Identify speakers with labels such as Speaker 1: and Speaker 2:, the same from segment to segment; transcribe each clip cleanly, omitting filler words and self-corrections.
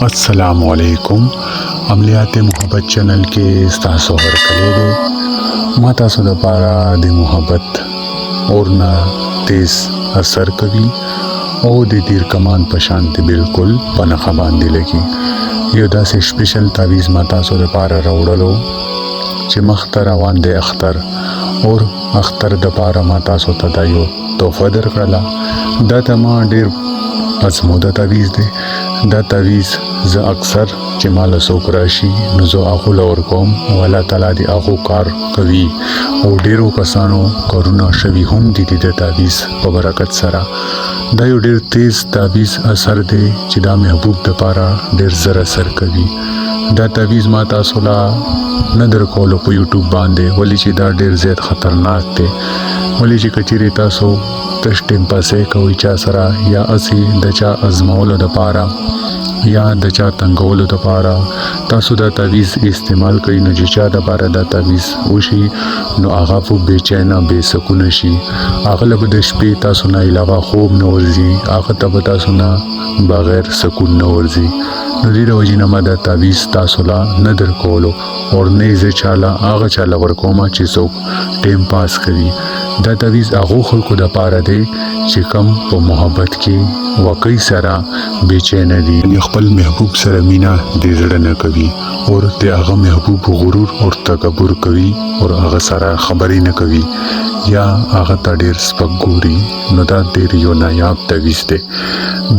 Speaker 1: السلام علیکم۔ عملیات محبت چینل کې ستاسو هرکلی دی۔ ما تاسو دپاره د محبت اور نه تیز اثر کوي او د تیر کمان په شان دی بالکل په نښه باندې لګي۔ یو داسې سپیشل تعویذ ما تاسو دپاره راوړلو چې مخته روان دی اختر، اور اختر دپاره ما تاسو ته دا یو تحفه درکړله۔ دا ته ما ډیر ازموده تعویذ دی۔ دا تعویذ زه اکثر چې ما له څوک راشي نو زه هغو له ورکوم او الله تعالی دې هغو کار کوي، او ډیرو کسانو کارونه شوي هم دي د دې تعویذ په برکت سره۔ دا یو ډیر تیز تعویذ اثر دی چې دا محبوب دپاره ډیر زر اثر کوي۔ دا تعویذ ما تاسو له نه درکولو په یوټیوب باندې، ولې چې دا ډیر زیات خطرناک دی۔ ولې چې که چیرې تاسو تش ټیم پاسې کوئ چا سره، یا هسې د چا ازمولو دپاره یا د چا تنګولو دپاره تاسو دا تعویذ استعمال کړئ، نو چې چا دپاره دا تعویذ وشي نو هغه به بې چینه بې سکونه شي، هغه له به د شپې تاسو نه علاوه خوب نه ورځي، هغه ته به تاسو نه بغیر سکون نه ورځي۔ نو دې د وجې نه ما دا تعویذ تاسو له نه درکولو، اور نه یې زه چاله هغه چاله ورکوم چې څوک ټیم پاس کوي۔ دا تعویذ هغو خلکو دپاره دی چې کم په محبت کې واقعي سره بې چینه دي، یعنې خپل محبوب سره مینه د زړه نه کوي، اور د هغه محبوب غرور اور تکبر کوي، اور هغه سره خبرې نه کوي، یا هغه ته ډېر سپک ګوري۔ نو دا ډېر یو نایاب تعویذ دی۔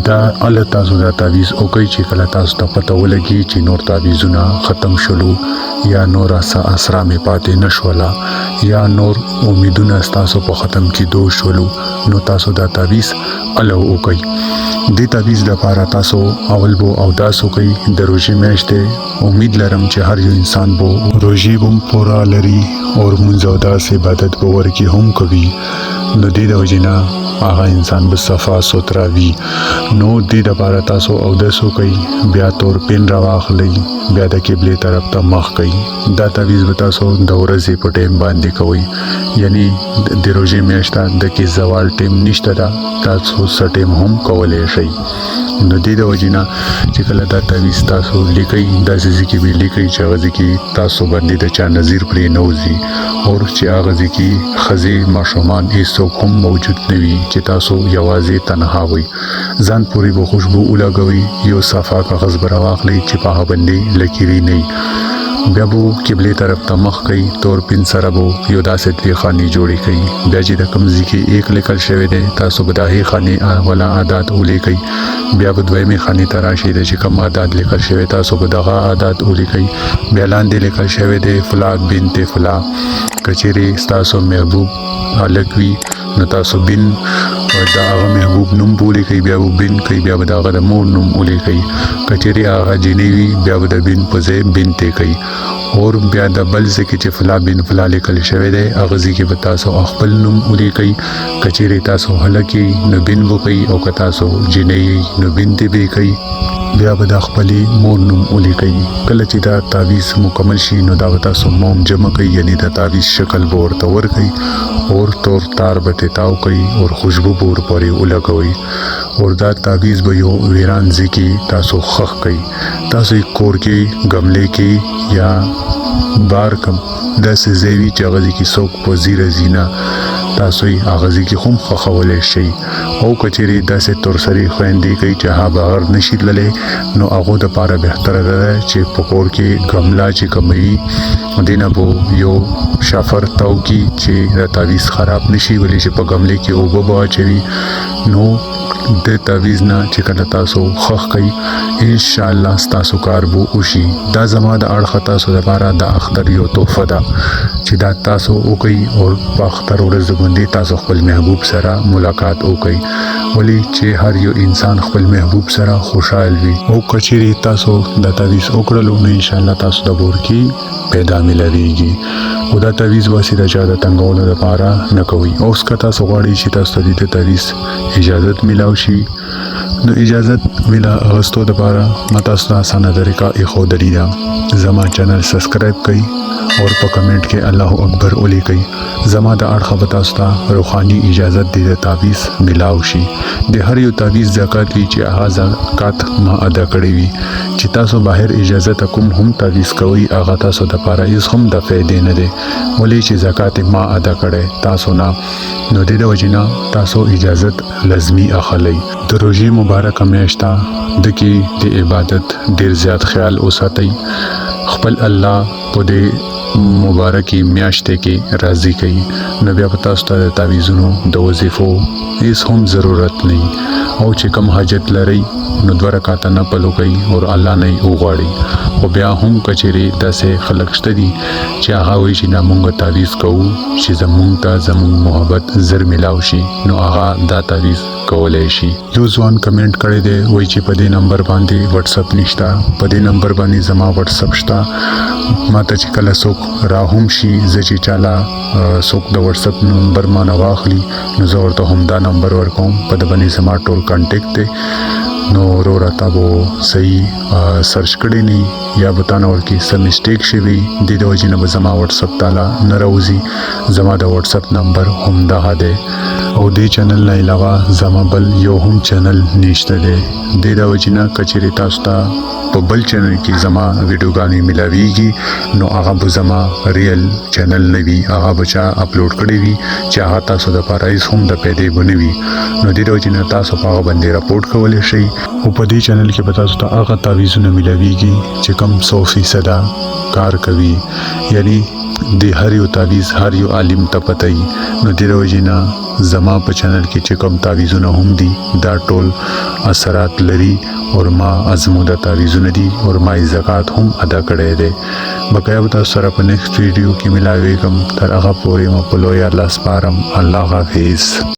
Speaker 1: دا هله تاسو دا تعویذ وکئ چې کله تاسو ته پته ولګي چې نور تعویذونه ختم شولو، یا نور اسرا مې پاتې نه شوله، یا نور امیدونه ستاسو په ختم کېدو شولو، نو تاسو دا تعویذ هله وکئ۔ دې تعویذ دپاره تاسو اول به اوداس وکئ۔ د روژې میاشت دی، امید لرم چې هر یو انسان به روژې به هم پوره لري او لمونځ اوداس عبادت به ورکې هم کوي، نو دې د وجې نه هغه انسان به صفا سوتره وي۔ نو دې دپاره تاسو اودس وکئ، بیا تور پین راواخلئ، بیا د قبلې طرف ته مخ کئ۔ دا تعویذ به تاسو د ورځې په ټایم باندې کوئ، یعنی د روژې میاشت ده، د کې زوال ټایم نشته ده، تاسو څه ټایم هم کولی شئ۔ نو دې د وجې نه چې کله دا تعویذ تاسو لیکئ، داسې ځای کې به یې لیکئ چې هغه ځای کې تاسو باندې د چا نظر پرې نه وځي، اور چې هغه ځای کې ښځې ماشومان هېڅوک هم موجود نه وي، چې تاسو یوازې تنها وئ۔ ځان پورې به خوشبو ولګوئ، یو صفا کاغذ به راواخلئ چې په هغه باندې لکیرې نه وي، بیا به قبلې طرف ته مخ کئ، تور پین سره به یو داسې دوې خانې جوړې کئ۔ بیا چې د کوم ځای کې ایک لیکل شوی دی تاسو به د هغې خانې والا اعداد ولیکئ، بیا به دویمې خانې ته راشئ، د چې کوم اعداد لیکل شوی تاسو به دغه اعداد ولیکئ، بیا لاندې لیکل شوی دی فلا بنت فلا۔ که چیرې ستاسو محبوب هلک وي نو تاسو بن د هغه محبوب نوم به ولیکئ، بیا به بن کوئ، بیا به د هغه د مور نوم ولیکئ۔ که چیرې هغه جینۍ وي بیا به د بن په ځای بنتې کوئ، اور بیا د بل ځای کې چې فلا بن فلا لیکل شوی دی هغه ځای کې به تاسو خپل نوم ولیکئ۔ که چیرې تاسو هلک یئ نو بن وکئ، او که تاسو جینۍ یئ نو بنتې به یې کوئ، بیا به د خپلې مور نوم ولیکئ۔ کله چې دا تعویذ مکمل شي نو دا به تاسو موم جمع کوئ، یعنې د تعویذ شکل به ورته ورکئ، اور تور تار به ترې تاو کوئ، اور خوشبو به ورپورې ولګوئ، اور دا تعویذ به یو ویران ځای کې تاسو ښخ کئ۔ تاسو یې کور کې، ګملې کې یا بار کوم داسې ځای وي چې هغه ځای کې څوک په ځي راځي نه، تاسو یې هغه ځای کې هم ښخولی شئ۔ او که چیرې داسې تورسرې خویندې کوي چې هغه بهر نشي تللی، نو هغو دپاره بهتره ده چې په کور کې ګمله چې کومه وي دې نه به یو شفر تاو کړي چې دا تعویذ خراب نشي، ولې چې په ګملې کې اوبه به واچوي۔ نو د تعویذ نه چې کله تاسو ښخ کئ انشاءالله ستاسو کار به وشي۔ دا زما د اړخه تاسو دپاره د اختر یو تحفه ده چې دا تاسو وکئ، او په اختر ورځ باندې تاسو خپل محبوب سره ملاقات وکئ، ولې چې هر یو انسان خپل محبوب سره خوشحال وي۔ او که چیرې تاسو دا تعویذ وکړلو نو انشاءالله تاسو د بور کې پیدا ملاویږي، او دا تعویذ به هسې د چا د تنګولو دپاره نه کوئ۔ اوس که تاسو غواړئ چې تاسو ته د دې تعویذ اجازت ملاو شي، نو اجازت ملا اغستو دپاره ما تاسو ته اسانه طریقه ایښودلې ده۔ زما چینل سبسکرایب کړئ، او په کمنټ کې الله اکبر ولیکئ. زما د اړخه به تاسو ته روحاني اجازت دی د تعویذ ملاو شي. د هر یو تعویذ زکات وي چې هغه زکات ما ادا کړی وي. چې تاسو بهر اجازه ته کوم هم تعویذ کوئ، هغه تاسو د پاره هیڅ هم د فایدې نه دی، ولې چې زکات ما ادا کړی تاسو نه. نو د دې وجې نه تاسو اجازت لازمي اخلئ. د روژې مبارکه میاشت ده کې د عبادت ډیر زیات خیال وساتئ. خپل الله په دې مبارکې میاشتې کې راضي کړئ، نو بیا به تاسو ته د تعویذونو د وظیفو هیڅ هم ضرورت نه وي. او چې کوم حاجت لرئ نو 2 رکعته نفل وکړئ او الله نه یې وغواړئ. خو بیا هم که چېرې داسې خلک شته دي چې هغه وایي چې نه مونږ تعویذ کوو چې زمونږ ته زمونږ محبت زر ملاو شي، نو هغه دا تعویذ کولی شي. یو ځوان کمنټ کړی دی، وایي چې په دې نمبر باندې واتساپ نشته. په دې نمبر باندې زما واتساپ شته. ما ته چې کله څوک را هم شي، زه چې چاله څوک د واتساپ نمبر ما نه واخلي، نو زه ورته هم دا نمبر ورکوم، په ده باندې زما ټول کانټیکټ دی. نو وروره تا به صحیح سرچ کړی نه یا به تا نه ورکې څه مسټیک شوي، دې د وجې نه به زما واتساپ تاله نه راوځي. زما د واتساپ نمبر هم دغه دی. او دې چینل نه علاوه زما بل یو هم چینل نشته دی. دې د وجې نه که چېرې تاسو ته په بل چینل کې زما ویډیوګانې ملاویږي، نو هغه به زما ریل چینل نه وي، هغه به چا اپلوډ کړی وي چې هغه تاسو دپاره هېڅ هم د پیدې به نه وي. نو دې د وجې نه تاسو په هغه باندې رپورټ کولی شئ. او په دې چینل کې به تاسو ته هغه تعویذونه ملاویږي چې کم 100% کار کوي، یعنی د هر یو تعویذ هر یو عالم ته پته وي. نو دې د وجې نه زما په چینل کې چې کوم تعویذونه هم دي، دا ټول اثرات لري او ما ازموده تعویذونه دي او ما یې زکات هم ادا کړی دی. بقایا به تاسو سره په نیکسټ ویډیو کې ملاویږم. تر هغه پورې مو په لوی الله سپارم. الله حافظ.